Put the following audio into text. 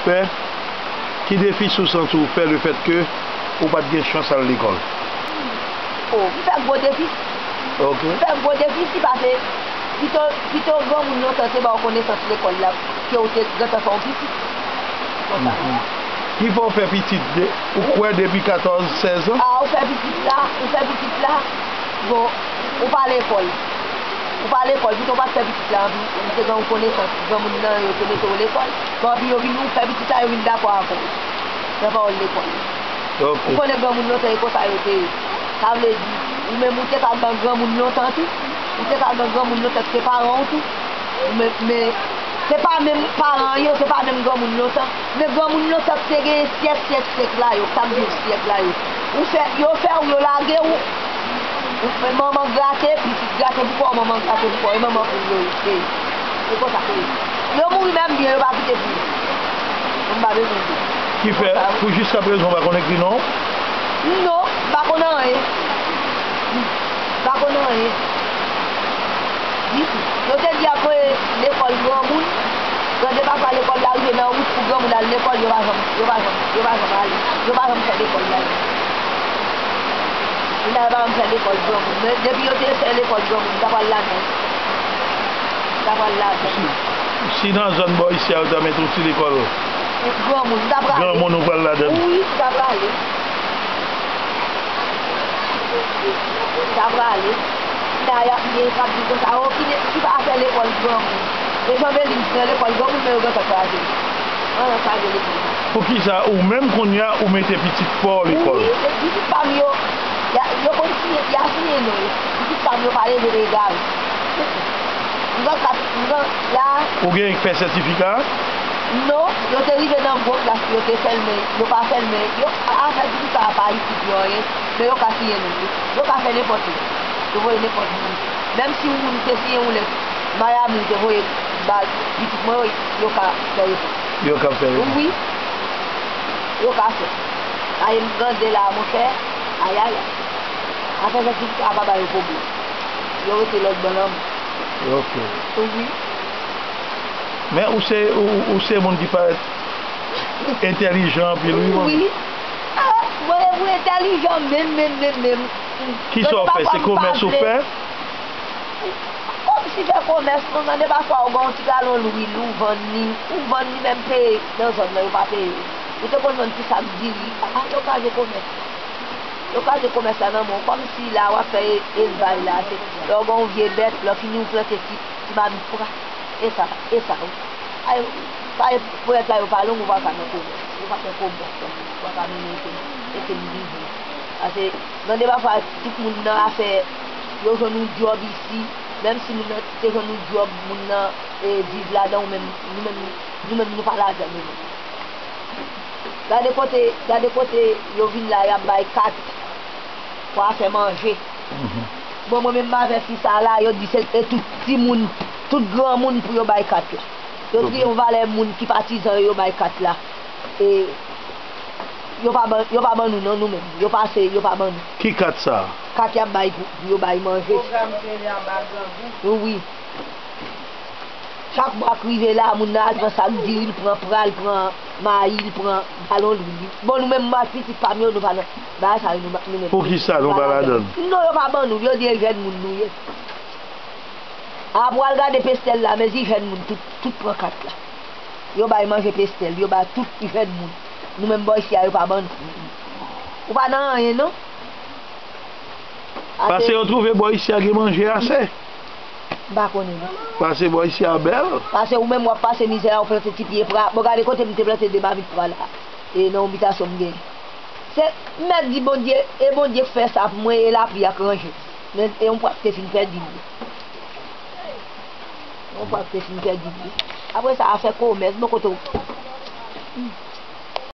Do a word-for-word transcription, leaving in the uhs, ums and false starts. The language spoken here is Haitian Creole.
Fè, ki defi si w santi w fè lefètke ou pa t gen chans al lekòl? O, m fè gwo defi. Ok. M fè gwo defi si pase pito, pito granmoun lontan te ba w konesans lekòl la ke w te gentan fè yon pitit. Konsa. Ki fè w fè pitit? De, ou kwè depi katòz, sèz an? A, ou fè pitit la, ou fè pitit la, bon, ou pa lekòl. Ou pa lekòl, pito w pa t fè pitit la anpi ou te gen yon konesans granmoun nan yo te mete w lekòl. Bon, anpi yo vin ou fè pitit la, yo vin dakò avè w nan pawòl lekòl. Ok. Ou konnen granmoun lontan e konsa yo te ye. Sa vle di, ou menm ou te ka ban granmoun lontan tou. Ou te ka ban granmoun lontan ki se paran w tou. Men, men se pa menm paran yo, se pa menm granmoun lontan. Men granmoun lontan ki te gen syèk, syèk, syèk la yo, k t ap viv syèk la yo. Ou fè, yo fè w, yo lage w. Ou fè manman grate, pitit grate pou kò w, manman grate pou kò w, e manman pou yo ye. Se konsa ke yo mouri menm byen, yo pa kite pou yo. Mwen m pa bezwen di. Ki fè, pou jiskaprezan, ou pa konn ekri non? Non, m pa konn anyen. M pa konn anyen. Ditou. Yo te di apre lekòl granmoun, tande papa lekòl la rive nan wout pou granmoun al lekòl, yo pa janm, yo pa janm, yo pa janm ale. Yo pa janm fè lekòl la. Moun nan yo pa janm fè lekòl granmoun. Men depi yo te fè lekòl granmoun, m ta pral ladan. M ta pral ladan. Si, si nan zòn bò isi a, yo ta mete yon ti lekòl Granmoun, m ta prale. Granmoun, ou pral ladan l? Wi, m ta prale. M ta prale. Kounya y ap gen k ap di konsa, o, ki ne, ki pa fè lekòl granmoun. E Janvelin nan lekòl granmoun, men yo gentan kraze l. An, kraze lekòl sa. Poukisa ou menm kounye a ou mete pitit pa w lekòl? Wi, e pitit pa m yo, y a, yo konn siyen, y a siyen non yo. Pitit pa m yo pa leve egare. M gen kat, m gen, la. Ou gen fè sètifika? Non, yo te rive nan gwo klas, yo te fèmen, yo pa fèmen, yo, afè pitit sa a pa itil yo anyen, men yo ka siyen non yo. Yo ka fè nenpòt yo. Yo voye nenpòt moun. Menm si yon moun te siyen yon lèt, Mayami te voye ba pitit mwen, yo ka fè repons. Yo ka fè repons. Wi. Yo ka fè. Aye m grande la, monchè. Ayayay. Afè sètifika a pa ba yo pwoblèm. Yo rete lòt bò nan. Ok. Wi. Men ou se, ou, ou se moun ki parèt entèlijan anpil, wi, manmi. Wi. Ah, mwen, mwen entèlijan menm, menm, menm, menm. Kisa w fè? Se komès ou fè? Kòmsi fè komès, non, nan de pafwa ou gen yon ti galon lwil, ou vann li, ou vann li menm peye nan zòn nan, yo pa peye. Ou te konn vann ti sak diri, ah, yo kraze komès. Yo kraze komès la nan men w, kòmsi la w ap fè e-, elvaj la, se lè w gen yon vye bèt, lè w fini ou plante ti, ti mamifra. E sa, e sa, wi. Ay, pa e, pwèt la yo pa long, ou pa ka nan komès. Ou pa fè komès, ou pa ka mennen ete, ete m viv. Paske, nan de pafwa, tout moun nan afè, yo jwenn yon djòb isi, menm si moun nan te jwenn yon djòb, moun nan, e, viv ladan, ou menm, nou menm, nou menm, nou pa ladan, nou menm. Gade kote, gade kote yo vin la, y ap bay kat pou afè manje. Bon, mwen menm m avèti sa la, yo di se e tout timoun, tout granmoun pou yo bay kat la. Yo triye yon valè moun ki patizan yo, yo bay kat la. E yo pa ban, yo pa ban nou non, nou menm. Yo pase, yo pa ban nou. Ki kat sa a? Kat y ap bay pou, pou yo bay manje. Pwogram Pele Anba Grangou. Wi. Chak mwa k rive la, moun nan al pran sak diri, l pran pra, l pran mayi, l pran galon lwil. Bon, nou menm, mwen ak pitit pa m yo, nou pa nan bagay sa yo, nou, nou menm. Poukisa nou pa ladan l? Non, yo pa ban nou, yo di e jèn moun nou ye. Apre w al gade pestèl la, mezi jèn moun, tout, tout pran kat la. Yo bay manje pestèl, yo bay tout jèn moun. Nou menm bò isi a, yo pa ban nou. Ou pa nan anyen, non. Paske yo twouve bò isi a gen manje ase. M pa konnen non. Paske bò isi a bèl. Paske ou menm w ap pase mizè a, ou plante ti pye pra. Bon, gade kote m te plante de mamit pra la. E nan yon bitasyon m gen. Se, m mèt di Bondye, e Bondye k fè sa pou mwen, e lapli ak ranje. Men, e yon pra k te fin pèdi m. Yon pra k te fin pèdi m. Apre sa, afè komès, bon kote w.